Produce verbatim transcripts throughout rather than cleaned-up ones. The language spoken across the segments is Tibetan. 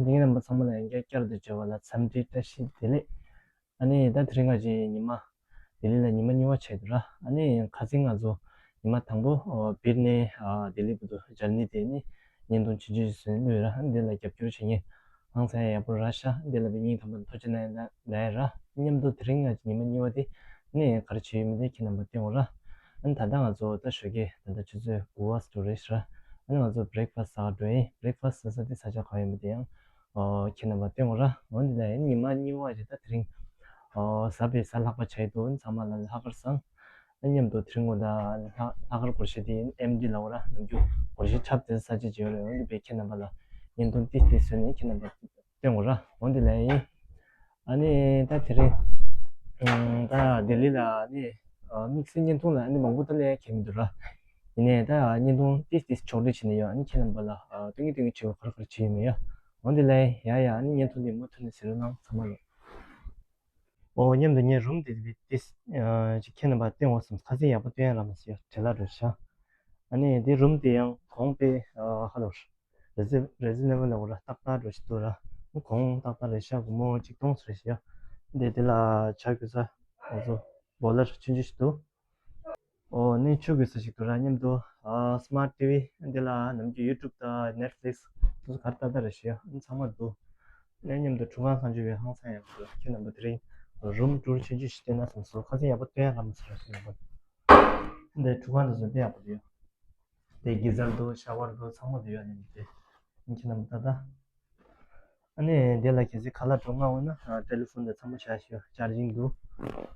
འདི་རྣམ་པ་ཚང་མ་ལ་ཡང་བསྐྱར་བསྐྱར་དུ་བརྗོད་པ་ལ་འཚམས་འདྲི་བཀྲ་ཤིས་བདེ་ལེགས། ཨ་ནི་ད་དེ་རིང་ང་ཅིག་ཉི་མ་ལྡི་ལི་ལ་ཉི་མ་གཉིས་པ་བྱས་འདུག་ར། ཨ་ནི་ཁ་སང་ང་ཚོ་ཉི་མ་དང་པོ་ཨོ་སྦིར་ནས་ཨ་ལྡི་ལི་བར་དུ་འཇར་ནི་དེ་ནི་བརྙན་ཐུང་ཆུང་ཆུང་ཞིག་བཟོས་ནས་བླུགས་ཡོད་ར། ཨ་ནི་འདི་ལ་རྒྱབ་སྐྱོར་བྱེད་མཁན་ཧང་སང་ཡག་པོ་རག་ཤག་འདི་ལ་དཔེ་སྙིང་ཐག་པ་ནས་ཐུགས་རྗེ་གནང་ཡ་ལབ་ཡ་ར། མཉམ་དུ་དེ་རིང་ང་ཉི་མ་གཉིས་པ་དེ་ནི་ག་རེ་བྱས་ཡོད་མེད་དེ་ཁྱེད་རྣམ་པ་སྟོན་དགོས་ར། ཨ་ནི་ད་ལྟ་ང་ཚོ་ད་ཞོགས་ཀས་ད་ལྟ་ཆུ་ཚོད་དགུ་པ་ཙམ་རེད་ཤག་ར། ཨ་ནི་ང་ཚོ་བྷི་རེག་ཕ་སི་ཟ་ག་འགྲོ་ཡིན། བྷི་རེག་ཕ་སི་ཟ་ས་དེ་ས་ཆ་ག་ཡོད་མེད་དེ་ཡང་ཨོ་ཁྱེད་རྣམ་པ་སྟོན་དགོས་ར། འོ་འདི་ལ་ཡིན་ཉི་མ་གཉིས་པ་རེད། ད་དེ་རིང་ཨོ་གཟའ་པའི་གཟའ་ལྷག་པ་ཆགས་ཡོད་དོ། ཨ་ནི་ཚང་མ་ལ་ལྷག་དཀར་བཟང་། ཨ་མཉམ་དུ་དེ་རིང་ངོ་ད་ལྷག་ལྷག་དཀར་སྒོར་གཞས་དེ་ཡིན། ཨེམ་ཌི་ལབ་དགོས་ར། ནམ་རྒྱུན་སྒོར་གཞས་འཁྲབ་དེ་ས་ཆ་ཅིག་ཡོད་རེད། འོ་འདི་བས་ཁྱེད་རྣམ་པ་ལ་བརྙན་ཐུང་ཏིས་ཏིས་བཟོས་ནས་ཁྱེད་རྣམ་པ་སྟོན་དགོས་ར། འོ་འདི་ལ་ཡིན། ཨ་ནི་ད་དེ་རིང་ཨ་ད་ལྡི་ལི་ལ་ཨ་ནི་ཨ་དམིགས་བསལ་བརྙན་ཐུང་ལ་ཨ་ནི་མང་པོ་ད་ལས་ཁྱད་མི་འདུག་ར། ཡིན་ནའི་ད་བརྙན་ཐུང་ཏིས་ཏིས་ཕྱོགས་སྒྲིག་བྱས་ནས་ཡོད། ཨ་ནི་ཁྱེད་རྣམ་པ་ལ་ཨ་སྟོན་གྱི་སྟོན་གྱི་བྱེད་དགོས། ག་རེ་ག་རེ་བྱས་ཡོད་མེད་ཡ། འོ་འདི་ལ་ཡིན། ཡ་ཡ། ཨ་ནི་བརྙན་ཐུང་འདི་མུ་མཐུད་ནས་གཟིགས་རོགས་གནང་ཚང་མ་ལ། ཨོ་མཉམ་དུ་ངའི་རུམ་དེ་དེ་ཏིས་ཨ་ཅིག་ཁྱེད་རྣམ་པ་སྟོན་འོ་བསམ། ཁ་སང་ཡག་པོ་སྟོན་ཡ་རག་མ་སོང་ཡ། བྲེལ་བ་འགྲོ་ཤག་ཨ་ནི་དེ་རུམ་དེ་ཡང་གོང་དཔེ་ཨ་ཧ་ལོ་རེ་ཛི་རེ་ཛི་ནེ་བལ་ལ་འོ་ར་ཏག་ཏག་འགྲོ་ཞིག་འདུག་ར། གོང་ཏག་ཏག་རེད་ཤག་སྒོར་མོ་ཆིག་སྟོང་ཙམ་རེད་ཤག་ཡ། དེ་དེ་ལ་ཇ་གོན་ས་ང་ཚོ་བོ་ལར་ཆུང་ཆུང་ཞིག་འདུག་ཨོ་ནི་ཆུ་གོན་ས་ཞིག་འདུག་ར། མཉམ་དུ་ཨ་སི་མར་ཊི་ཝི་འདི་ལ་ནམ་རྒྱུན་ཡུ་ཊུབ་དང་ནེཊ་ཕི་ལིག་སི་དེ་ཚོ་ག་རེ་ལྟ་ལྟ་རེད་ཤག་ཡ། ཨ་ནི་ཚང་མ་འདུག་ཨ་ནི་མཉམ་དུ་ཁྲུས་ཁང་ཁང་ཆུ་བའི་ཧང་སང་ཡག་པོ་འདུག་ཁྱེད་རྣམ་པ་དེ་རིང་རུམ་ཊུར་ཆུང་ཆུང་ཞིག་སྟོན་ན་བསམ་སོང་། ཁ་སང་ཡག་པོ་སྟོན་ཡ་རག་མ་སོང་ར། ཁྱེད་རྣམ་པ་འདི་ཁྲུས་ཁང་དེ་ཚོ་དཔེ་ཡག་པོ་འདུག་ཡ། དེ་གི་ཛར་འདུག་ཤ་ཝར་འདུག་ཚང་མ་འདུག་ཡ། ནི་དེ་ཁྱེད་རྣམ་པ་ལྟ་ད། ཨ་ནི་དེ་ལ་གལ་སྲིད་ཁ་ལག་འགྲོ་མངགས་འོང་ན་ཨ་ཊེ་ལི་ཕོན་དང་ཚང་མ་བཞག་ཤག་ཡ། ཅར་ཇིང་འདུག་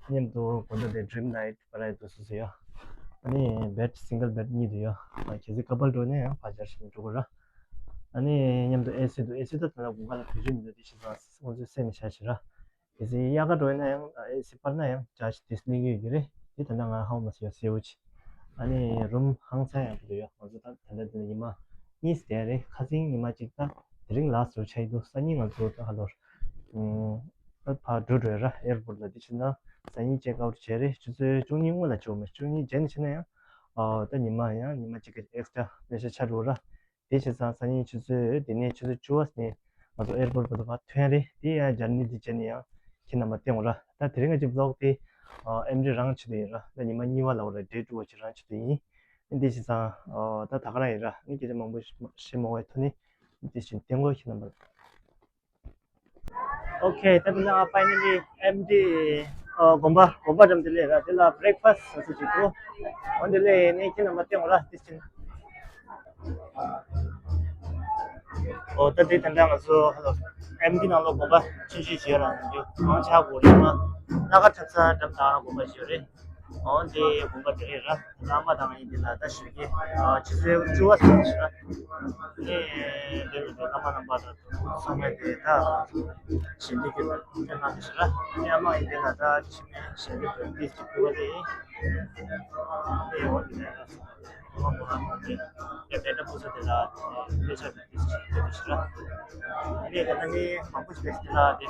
མཉམ་དུ་དགོང་དག་དེ་ཌིམ་ལའིཊ་པར་ཡ་འདུག་སོ་སོ་ཡ། ཨ་ནི་བེཌ་སིང་གལ་བེཌ་གཉིས་འདུག་ཡ། ཨ་གལ་སྲིད་ཀ་པལ་འགྲོ་ན་ཡང་ཕར་ཅར་ཇིང་འགྲོ་དགོས་ར། ཨ་ནི་མཉམ་དུ་ཨེ་སི་འདུག་ཨེ་སི་ད་ད་ལྟ་དགུན་ཁ་ལ་བེད་སྤྱོད་མི་འདུག་དེ་བྱས་ཙང་ང་ཚོས་སེམས་ནས་བཞག་ཤག་ར། གལ་སྲིད་དབྱར་ཁ་འགྲོ་ཡིན་ན་ཡང་ཨེ་སི་སྤར་ན་ཡང་ཇར་ཇི་དེ་སླེབས་ཀྱི་ཡོད་ཀྱི་རེད། དེ་ད་ལྟ་ང་ཧ་གོ་མ་སོང་ཡ། སེའུ་ཅི། ཨ་ནི་རུམ་ཧང་སང་ཡག་པོ་འདུག་ཡ། ང་ཚོ་ད་ད་ལྟ་འདི་ལ་ཉི་མ་གཉིས་བསྡད་རེད། ཁ་སང་ཉི་མ་གཅིག་ད་དེ་རིང་ལ་སོ་ཆ་ཡི་འདུག་སང་ཉིན་ང་ཚོ་ད་ཧ་ལོར་ད་ཕར་འགྲོ་འགྲོ་ཡ་ར། ཨེར་པོར་ཊི་ལ། དེ་བྱས་ན་སང་ཉིན་ཅེག་ཨའུཊ་བྱས་རེད། ཆུ་ཚོད་བཅུ་གཉིས་སྔོན་ལ་བྱེད་འོ་མེད། བཅུ་གཉིས་རྗེས་ནས་བྱས་ན་ཡང་ཨ་ད་ཉི་མ་ཡང་ཉི་མ་གཅིག་གི་ཨེག་སི་ཊྲ་ལས་ཤ་ཆ་འགྲོ་ར། དེ་བྱས་ཙང་སང་ཉིན་ཆུ་ཚོད་དེ་ནས་ཆུ་ཚོད་བཅུ་པ་ནས་ང་ཚོ་ཨེར་པོར་ཊི་བར་དུ་ཕར་ཐོན་རེད། དེ་ཡང་ཇར་ནི་དེ་བྱས་ནས་ཡང་ཁྱེད་རྣམ་པ་སྟོན་དགོས་ར། ད་དེ་རིང་ང་ཚོའི་བི་ལོག་དེ་ཨ་ཨེམ་ཌི་རང་ཆེད་དུ་ཡིན་ར། ད་ཉི་མ་གཉིས་པ་ལ་འོ་ར། ཌེ་ཊུ་ཝ་ཆི་རང་ཆེད་དུ་ཡིན། དེ་བྱས་ཙང་ཨ་ད་ད་ག་རང་ཡིན་ར། ཨ་ནི་སྐད་ཆ་མང་པོ་བཤད་མ་དགོས་པའི་ཐོག་ནས་དེ་བཞིན་སྟོན་དགོས། ཁྱེད་རྣམ་པ། ཨོ་ཁེ། ད་དེ་ནས་ཕའི་ནལ་ལི་ཨེམ་ཌི་ཨ་དགོན་པ་དགོན་པ་འགྲམ་དེ་ལ་ར། དེ་ལ་བྷི་རེག་ཕ་སི་ཟ་ས་ཅིག་འདུག་འོ་དེ་ལ་ནི་ཁྱེད་རྣམ་པ་སྟོན་དགོས་ར། དེ་བཞིན། ཨོ་ད་དེ་ད་ལྟ་ང་ཚོ་ཨེམ་ཌི་ནང་ལོགས་དགོན་པ་ཆུང་ཆུང་ཞིག་ཡོད་ར། འདི་མང་ཆེ་བ་གོ་རིམ་མ་སྣ་ཁ་འཁྲབ་ས་འགྲམ་དང་དགོན་པ་ཞིག་ཡོད་རེད། འོ་འདི་དགོན་པ་དེ་རེད་ར། ཨ་མ་དང་ཨ་ཡེ་འདི་ལ་ད་ཞོགས་ཀས་ཨ་ཆུ་ཚོད་བཅུ་པ་ཙམ་ཞིག་ར། ཨ་ནི་འདི་ལ་འགྲོ་ཨ་མ་རྣམ་པ་དང་ཚང་མས་དེ་ད་ཞལ་འདེབས་ཀྱི་སྐྱོན་གནང་གི་ཞིག་ར། ཨ་ནི་ཨ་མ་ཨ་ཡེ་འདི་ལ་ད་མཆོད་མེ་ཞལ་འདེབས་ཀྱི་ཏིས་ཅིག་ཕུལ་བ་དེ་ཡིན། ཨ་ནི་འོ་འདི་ལ་ཨ་མ་མོ་རང་གིས་ཡ་བེ་ད་ཕུལ་ས་དེ་ལ་དཔེ་ཆ་ཏིས་ཅིག་ཕུལ་གི་ཞིག་ར། ཨ་ནི་ད་ལྟ་ནི་མང་པོ་ཞིག་ཕེབས་ཤིག་དེ་ལ་དེ།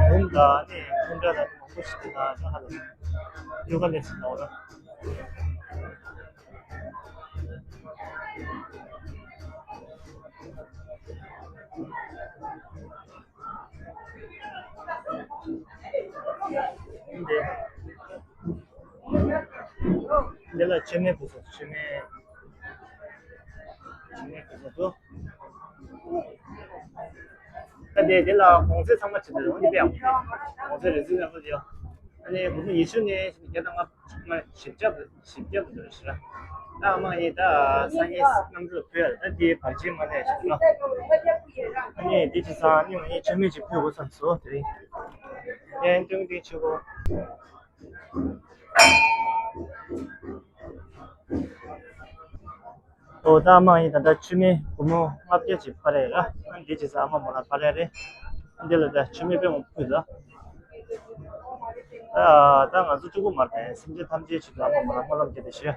བུམ་དང་ནི་སྐུ་འདྲ་དང་མང་པོ་ཞིག་དང་ད་ཧ་ལམ་ཡོ་ག་ལེ་སི་ལ་འོ་ན། འདི་འདི་ལ་མཆོད་མེ་ཕུལ་སོང་། མཆོད་མེ། མཆོད་མེ་ཕུལ་སོང་། ད་དེ་དེ་ལ་གོང་ཚད་ཚང་མ་ཆེ་དེ་རེད། འོ་འདི་དཔེ་ཡག་པོ་རེད། གོང་ཚད་རེ་ཟུང་ཡག་པོ་རེད། ཨ་ནི་སྒོར་མོ་ཉི་ཤུ་ནས་བརྒྱ་དང་ལྔ་བཅུ་ང་བཞི་བརྒྱ་བཞི་བརྒྱ་བར་དུ་རེད་ཤག་ར། ད་ཨ་མ་ངས་ད་སང་ཉིན་གནམ་གྲུ་ལ་ཕུལ་ཡ་རེད། ད་དེ་བར་ཆད་མ་ལས་ཤག་ར། ཨ་ནི་དེ་བྱས་ཙང་ཨ་ནི་ང་ངས་མཆོད་མེ་ཅིག་ཕུལ་དགོས་བསམ་སོང་། དེ་རིང་ཡན་ཏུང་ཏིང་ཆུ་གོ། ཨོ་ད་ཨ་མ་ཡིན། ད་ལྟ་མཆོད་མེ་སྒོར་མོ་ལྔ་བརྒྱ་ཅིག་སྤར་ཡ་ར། ཨ་འདི་བྱས་ཙང་ཨ་མ་མོ་རང་སྤར་ཡ་རེད། ཨ་འདི་ལ་ད་མཆོད་མེ་དཔེ་མང་པོ་ཕུལ་ད། ད་ད་ང་ཚོ་གཅིག་པུ་མ་རེད། སེམས་ཅན་ཐམས་ཅད་ཆེད་དུ་ཨ་མ་མོ་རང་སྨོན་ལམ་བརྒྱབ་སྟེ་ཞུ་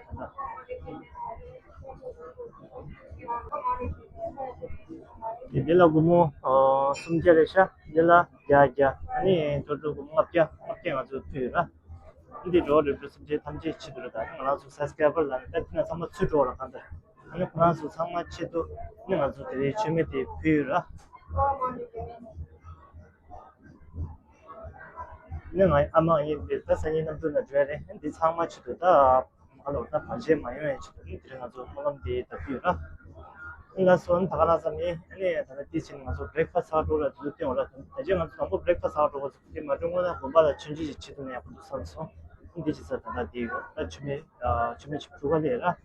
ཡ་ད། འདི་ལ་སྒོར་མོ་ཨོ་སུམ་བརྒྱ་རེད་ཤག་འདི་ལ་བརྒྱ་བརྒྱ། ཨ་ནི་ཊོ་ཊལ་སྒོར་མོ་ལྔ་བརྒྱ། ལྔ་བརྒྱ་ང་ཚོས་ཕུལ་ཡོད་ར། འདི་འགྲོ་རེད་པ། སེམས་ཅན་ཐམས་ཅད་ཆེད་དུ་རེད། ད་ང་རང་ཚོ་སབ་སི་ཀ་རའི་བར་ལ་ནི་ད་འདི་ན་ཚང་མ་ཚུར་འགྲོ་ར་གང་ལྟར། ཨ་ནི་ཁོ་རང་ཚོ་ཚང་མ་ཆེད་དུ་ནི་ང་ཚོ་དེ་རིང་མཆོད་མེ་དེ་ཕུལ་ཡོད་ར། ནི་ང་ཨ་མ་ཡིན་པས་ད་སང་ཉིན་གནམ་གྲུ་ནང་འགྲོ་ཡ་རེད། འདི་ཚང་མ་ཆེད་དུ་ད་ང་ལོ་ད་བར་ཆད་མ་ཡོང་ཡ་ཆེད་དུ་ནི་དེ་རིང་ང་ཚོ་སྨོན་ལམ་འདི་བཏབ་ཀྱི་ཡོད་ར། ཨ་ལགས་སོ། ད་ག་ལ་ཙམ་ནི་ཨ་ནི་ད་ལྟ་དེ་ཕྱིན་ང་ཚོ་བྷི་རེག་ཕ་སི་ཟ་འགྲོ་ལ་དུས་ཚོད་བཏོན་འོང་ར། ད་ཅི་ང་ཚོ་དང་པོ་བྷི་རེག་ཕ་སི་ཟ་འགྲོ་དགོས་ཚུལ་དེ་མ་འགྲོ་སྔོན་ན་དགོན་པ་ལ་མཆོད་མཇལ་ཞིག་བྱེད་ཐུབ་ན་ཡག་པོ་འདུག་བསམ་སོང་། འདི་བྱེད་ས་ད་ལྟ་འདི་ཡོད། ད་མཆོད་མེ་མཆོད་མེ་ཅིག་ཕུལ་ག་སླེབས་ར།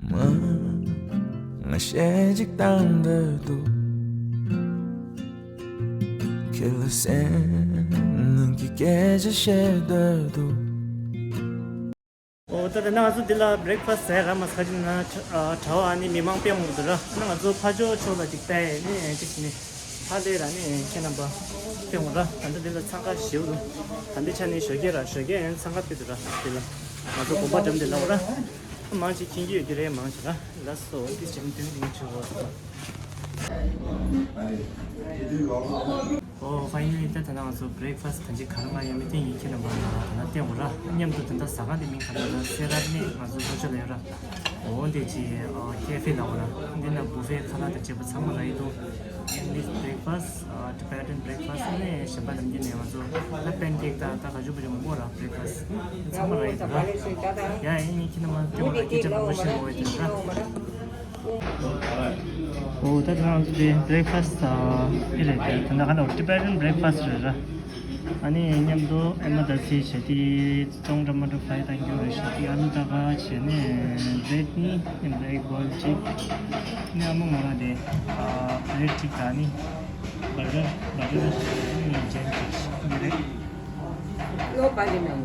མ། ང་གཞས་གཅིག་བཏང་འདོད་འདུག་ཁྱེད་ལ་སེམས་ནང་གི་སྐད་ཆ་བཤད་འདོད་འདུག་ཨོ་ད་ད་ནང་ང་ཚོ་འདི་ལ་བྷི་རེག་ཕ་སི་ཟ་ར་མ་ཟ་ཅིག་ན་གྲྭ་བ་ཨ་ནི་མི་མང་དཔེ་མང་པོ་འདུག་ར། ཨ་ནི་ང་ཚོ་ཕ་ཇོ་ཕྱོགས་ལ་ཅིག་ལྟ་ཡས་ནི་ཅིག་ནི་ཕ་ལེ་ར་ནི་ཁྱེད་རྣམ་པ་དཔེ་མང་ར། ད་ལྟ་འདི་ལ་འཚང་ཁ་ཞེ་པོ་འདུག་ད་ལྟའི་ཆ་ནི་ཞོགས་ཀས་ར་ཞོགས་ཀས་ཡང་འཚང་ཁ་དཔེ་འདུག་ར། འདི་ལ་ང་ཚོ་དགོན་པ་འགྲམ་དེ་ལ་འོ་ར། མང་ཆེ་མཁྱེན་གྱི་ཡོད་ཀྱི་རེད། མང་ཆེ་ར། ལགས་སོ། འདི་ཅིག་མཐུན་རིང་ཆུ་བོ། ཨོ་ཕ་ཡིན་ད་ད་ང་ཚོ་བྷི་རེག་ཕ་སི་གང་ཅི་ག་རེ་མ་ཡོད་མེད་ཐེངས་ཡིན་ཁྱེད་རྣམ་པ་ལ་ད་ལྟ་བསྟན་འོ་ར། མཉམ་དུ་ད་ལྟ་ཟ་ཁང་དེ་མིང་ག་རེ་ལ་སེ་ར་ནས་ང་ཚོ་ལྷོ་ཕྱོགས་ལ་ཡོད་ར། འོ་འདི་ཅི་ཨ་ཁེ་ཧྥེ་ལ་འོ་ར། འདི་ན་བུ་ཕེ་ཁ་ལག་དང་བཅས་པ་ཚང་མ་རག་ཡི་འདུག English breakfast, Tibetan breakfast ནས་གཞན་པ་ནམ་རྒྱུན་ནས་ང་ཚོ་ད་པན་ཀེག་དང་ད་ག་ཅུ་པ་ཅུ་མང་པོ་ར། བྷི་རེག་ཕ་སི་ཚང་མ་རག་ཡི་འདུག་ར། ཡ་ཡིན་ནི་ཁྱེད་རྣམ་པ་སྐྱོ་བ་ལ་སྐད་ཆ་མང་པོ་བཤད་འོ་ཡི་འདུག་ར། འོ་ད་ད་ང་ཚོ་དེ་བྷི་རེག་ཕ་སི་ཨ་དེ་རེད། དེ་ད་ལྟ་ག་ནང་Tibetan breakfast རེད་ར། ཨ་ནི་མཉམ་དུ་ཨེ་མ་ད་སི་བྱས་ཏེ་ཙོང་ཊ་མ་ཊོ་ཕ་རའི་བཏང་རྒྱུ་རེད་ཤག་དེ་ཨ་ལུ་ཏ་ག་བྱས་ནས་བྷི་རེཌ་གཉིས་ཨེ་མ་ད་ཨེག་བོལ་གཅིག་ནི་ཨ་མ་ངོ་ར་དེ་ཨ་བྷི་རེཌ་གཅིག་དང་ནི་བྷ་ཊར་བྷ་ཊར་ནི་ཇེམ་གཅིག་འདི་རེད། ལོ་པ་གི་ནང་།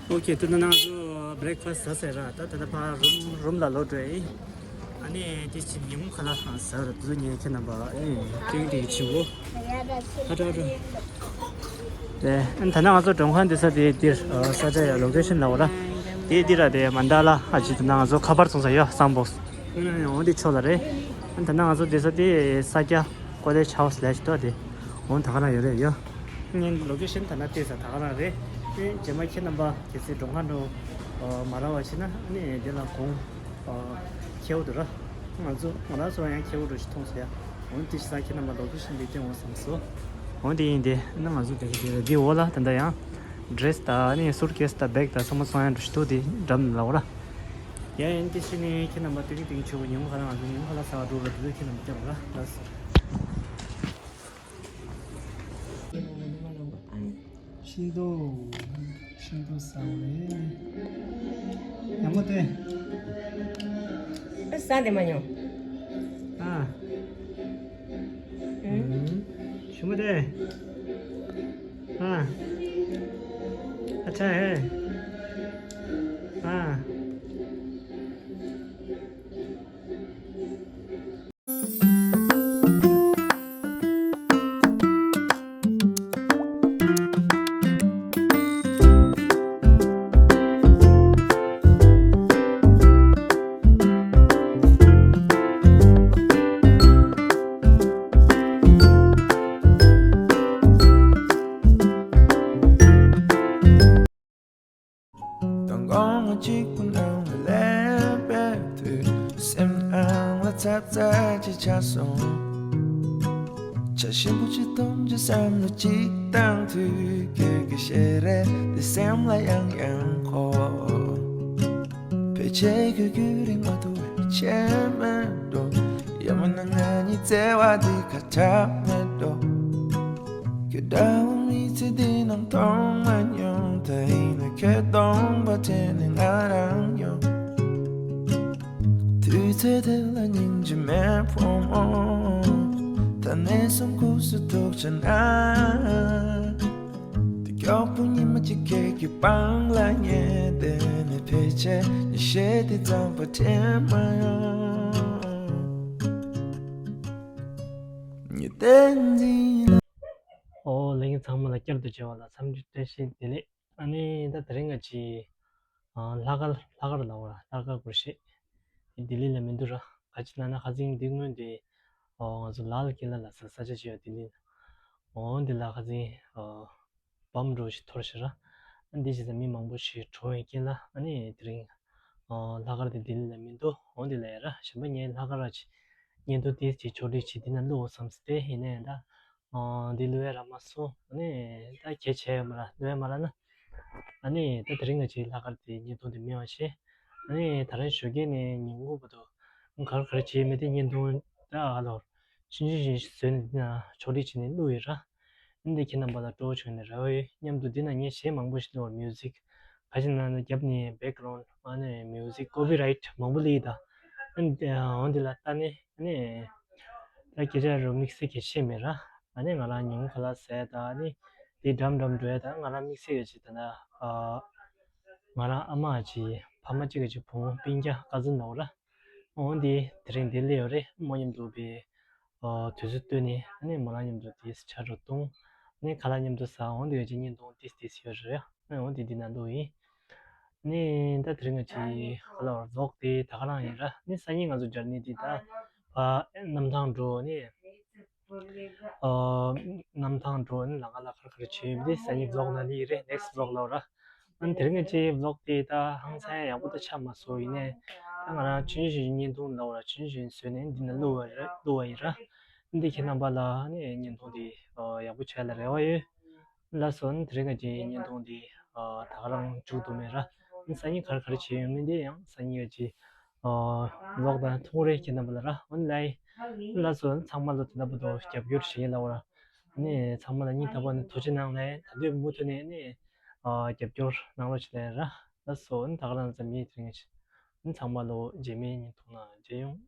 ཨོ་ཁེ། ད་ལྟ་ང་ཚོ་བྷི་རེག་ཕ་སི་ཟ་ཟེར་ར། ད་ད་ལྟ་ཕར་རུམ་རུམ་ལ་ལོག་འགྲོ་ཡིན། ཨ་ནི་དེ་ཕྱིན་ཉིན་མོ་ཁ་ལག་ཟ་ར་དུ་ཉེ་ཁྱེད་རྣམ་པ་ཨེ་ཏིང་ཏིང་ཆུ་བོ། ཨ་ཏྲ་ཏྲ། དེ་ཨ་ནི་ད་ནང་ང་ཚོ་མགྲོན་ཁང་འདི་ས་དེ་འདིར་ས་ཆ་ཡ་ལོ་ཀེ་ཤན་ལ་འོ་ར། དེ་འདི་ར་དེ་མན་ད་ལ་ཨ་ཅི་ད་ནང་ང་ཚོ་ཁ་པར་ཚོང་ས་ཡོད་སམ་བྷོག་སི། འོ་འདི་ཕྱོགས་ལ་རེད། ཨ་ནི་ད་ནང་ང་ཚོ་འདི་ས་དེ་ས་སྐྱ་ཀོ་ལེཇ་ཧའུ་སི་ལེ་ཤི་ཏོ་དེ། འོ་ད་ག་རང་ཡོད་རེད་ཡ། ངའི་ལོ་ཀེ་ཤན་ད་ན་བལྟས་ས་ད་ག་རང་རེད། ཨེ་རྗེས་མ་ཁྱེད་རྣམ་པ་གལ་སྲིད་མགྲོན་ཁང་དུ་མ་རག་པ་བྱས་ན་ཨ་ནི་དེ་ལ་གོང་ཁེའུ་དུ་ར། ང་ཚོ་ང་རང་ཚོ་ཡང་ཁེའུ་འགྲོ་ཞིག་མཐོང་སོང་ཡ། འོ་དེ་ཤ་ཁྱེད་རྣམ་པ་ལོ་ཀེ་ཤན་འདི་སྟོན་འོང་བསམ་སོང་། འོ་དེ་ཡིན་དེ་ན་ང་ཚོ་དེ་ག་དེ་ར་དེ་འོ་ལ་ད་ད་ཡང་ཌི་རེ་སི་ད་ཨ་ནི་སུཊ་ཀེ་སི་ད་བེག་ད་ཚང་མ་ཚོང་ཡང་འགྲོ་ཞིག་འདུག་དེ་འགྲམ་ལ་འོ་ར། ཡ་ཡིན་དེ་ཤི་ནི་ཁྱེད་རྣམ་པ་ཏིག་ཏིག་ཆུ་བོ་ཉིན་མོ་ཁ་ལ་ང་ཚོ་ཉིན་མོ་ཁ་ལ་ཚ་བ་འགྲོ་ར་དུས་ཁྱེད་རྣམ་པ་སྟོན་འོང་ར་ལགས་སོ། ཤིང་ཏོག་ཤིང་ཏོག་ཟ་བ་རེད། ཡག་པོ་སྟེ། ཨ་ཟ་དེ་མ་མྱོང་། ཨ། ཨུམ། ཞུ་མ་དེ། ཨ། ཨ་ཆ་ཧེ། ཨ། ཚ་ཚ་ཅིག་ཆགས་སོང་། ཆ་ཞིམ་པོ་ཅིག་འཐུང་ཅིག་བསམ་བློ་ཅིག་བཏང་དུས། ཁྱོད་ཀྱི་ཞལ་རས་འདི་སེམས་ལ་ཡང་ཡང་འཁོར། ཕལ་ཆེར་ཁྱོད་རྒྱུན་རིང་མ་ཐུབ་པའི་ཆད་མེད་འགྲོ། ཡང་མིན་ན་ང་གཉིས་བརྩེ་བ་འདི་ཁ་གྲག་མེད་འགྲོ། ཁྱོད་འདྲ་བོ་མི་ཚེ་འདི་ནང་མཐོང་མ་མྱོང་། ད་ཡིན་ན་ཁྱོད་སྟོང་པ་དྲན་ནས་ང་རང་ཡོང་། དུས་ཚོད་དེ་ལ་སྙིང་རྗེ་མེད་བུ་མོ། ད་ནས་བཟུང་ཁུག་སུ་ཐུག་བྱ་ན། དེ་མགྱོགས་པོ་ཉི་མ་གཅིག་ཁྱེད་ཀྱི་པང་ལ་ཉལ་བསྡད་ནས། ཕལ་ཆེར་ཉི་ཤེལ་དེ་ཙམ་པ་དྲན་མ་ཡོང་། ཉི་ཟླ་འཛིན་ལ། ཨོ་ལྷན་རྒྱས་ཚང་མ་ལ་བསྐྱར་དུ་མཇལ་བ་ལ་འཚམས་འདྲི་བཀྲ་ཤིས་བདེ་ལེགས། ཨ་ནི་ད་དེ་རིང་ང་ཅིག་ཨ་ལྷག་དཀར་ལྷག་དཀར་ལ་འོ་ར་ལྷག་དཀར་སྒོར་གཞས་ལྡི་ལི་ལ་མི་འདུག་ར། ག་ཅི་ལབ་ན་ཁ་སང་འདི་སྔོན་དེ་ཨོ་ང་ཚོ་ལཱལ་ཀི་ལ་ལ་ཟེར་ས་ཆ་ཅིག་ཡོད་ལྡི་ལི་ལ། འོ་འདི་ལ་ཁ་སང་ཨོ་བམ་འདྲ་བོ་ཞིག་འཐོར་ཤག་ར། ཨ་འདི་བྱས་ཙང་མི་མང་པོ་ཞིག་བྲོས་ཡོད་རྐྱེན་ལ། ཨ་ནི་དེ་རིང་ཨོ་ལྷག་དཀར་དེ་ལྡི་ལི་ལ་མི་འདུག་འོ་འདི་ལ་ཡ་ར་གཞན་པ་ངས་ལྷག་དཀར་ར་ཅིག་བརྙན་ཐུང་དེ་ཅིག་ཕྱོགས་སྒྲིག་བྱས་འདི་ན་བླུག་འོ་བསམ་སྟེ། ཡིན་ན་ཡང་ད་ཨོ་འདི་བླུག་ཡ་རག་མ་སོང་། ཨ་ནི་ད་གལ་ཆེ་ཡོད་མ་ར་བླུག་ཡ་མ་རག་ན། ཨ་ནི་ད་དེ་རིང་ང་ཅིག་ལྷག་དཀར་དེ་བརྙན་ཐུང་དེ་མེད་པ་བྱས། ཨ་ནི་ད་རིང་ཞོགས་ཀས་ནས་ཉིན་གུང་བར་དུ་ག་རེ་ག་རེ་བྱས་མེད་དེ་བརྙན་ཐུང་ད་ཨ་ལོར་ཆུང་ཆུང་ཞིག་བཟོས་ནས་འདི་ན་ཕྱོགས་སྒྲིག་བྱས་ནས་བླུག་ཡོད་ར། ཨ་ནི་འདི་ཁྱེད་རྣམ་པ་ལ་སྤྲོ་བོ་བྱུང་ནས་རེ་བ་ཡོད། མཉམ་དུ་འདི་ན་ངས་གཞས་མང་པོ་ཞིག་བླུག་པ། མིའུ་ཟིག་ག་ཅི་ན་ན་རྒྱབ་ནས་བེག་གྷ་རའུན་ཌི་ཨ་ནི་མིའུ་ཟིག་ཀོ་པི་རའིཊ་མང་པོ་སླེབས་ད། ཨ་ནི་འོ་འདི་ལ་ལྟ་ནས་ཨ་ནི་ད་སྐད་ཆ་རུ་དམིགས་བསལ་གྱི་བཤད་མེད་ར། ཨ་ནི་ང་རང་ཉིན་གུང་ཁ་ལག་ཟས་ད་ཨ་ནི་དེ་འགྲམ་འགྲམ་འགྲོ་ཡ་ད་ང་རང་དམིགས་བསལ་ཡོད་ཅིག་ད་ན་ཨ་ང་རང་ཨ་མ་ཅིག་ཕ་མ་གཅིག་གི་ཅིག་བུ་མོ་སྤུན་ཀྱག་ཀ་ཛིན་ནོ་ར། འོ་འདི་དེ་རིང་འདི་སླེབས་ཡོད་རེད། མོ་མཉམ་དུ་བའི་ཨ་དུས་ཚོད་བཏོན་ནས་ཨ་ནི་མོ་རང་མཉམ་དུ་དེ་ཆ་རུ་བཏུང་། ཨ་ནི་ཁ་ལག་མཉམ་དུ་ཟ། འོ་འདི་ཡོད་ཅིག་བརྙན་ཐུང་ཏིས་ཏིས་ཡོད་རེད། ཨ་འོ་འདི་འདི་ན་འདུག་ཡིན། ནི་ད་དེ་རིང་ང་ཅིག་ག་ལ་བར་ལོག་དེ་ད་ག་རང་ཡིན་ར། ནི་སང་ཉིན་ང་ཚོ་སྦྱར་ནི་དེ་ད་ཕ་གནམ་ཐང་འགྲོ་ནི་ཨ་གནམ་ཐང་འགྲོ་ནི་ལ་ང་ལ་ཁར་ཁར་བྱེད་ཡོད་དེ། སང་ཉིན་ལོག་ན་ལི་རེད། ནེག་སི་ལོག་ལ་ར། ཨ་ནི་དེ་རིང་ང་ཅིག་ལོག་དེ་ད་ཧང་སང་ཡག་པོ་ད་ཆགས་མ་སོང་། ཡིན་ནས་ད་ང་རང་ཆུང་ཆུང་ཞིག་བརྙན་ཐུང་ལ་བ་ར་ཆུང་ཆུང་བཟོས་ནས་འདི་ན་བླུག་བ་ར་བླུག་བ་ཡིན་ར། འདི་ཁྱེད་རྣམ་པ་ལ་ནི་བརྙན་ཐུང་དེ་ཡག་པོ་བྱས་ལ་རེ་བ་ཡོད། ལགས་སོ། དེ་རིང་གི་བརྙན་ཐུང་འདི་ད་ག་རང་མཇུག་བསྡུ་མེད་ར། སང་ཉིན་ག་རེ་ག་རེ་བྱེད་ཡོད་མིན་དེ་ཡང་སང་ཉིན་ཡོད་ཅིག་ལོག་དང་ཐུང་རེ་ཁྱེད་རྣམ་པ་ལ་ར། ཨོན་ལའི། ལགས་སོ། ཚང་མ་ལོ་དེ་འདྲ་པོ་དོ་རྒྱབ་སྐྱོར་བྱེད་ལ་བ་ར། ནི་ཚང་མ་ལ་སྙིང་ཐག་པ་ནས་ཐུགས་རྗེ་གནང་ལེ། ད་དུས་མུ་མཐུད་ནས་ནི་རྒྱབ་སྐྱོར་གནང་རོགས་བྱེད་ལེ་ར། ལགས་སོ། ད་ག་རང་ཙམ་ཡིན། དེ་རིང་ཚང་མ་ལོ་རྗེས་མའི་བརྙན་ཐུང་ནང་མཇལ་ཡོང་།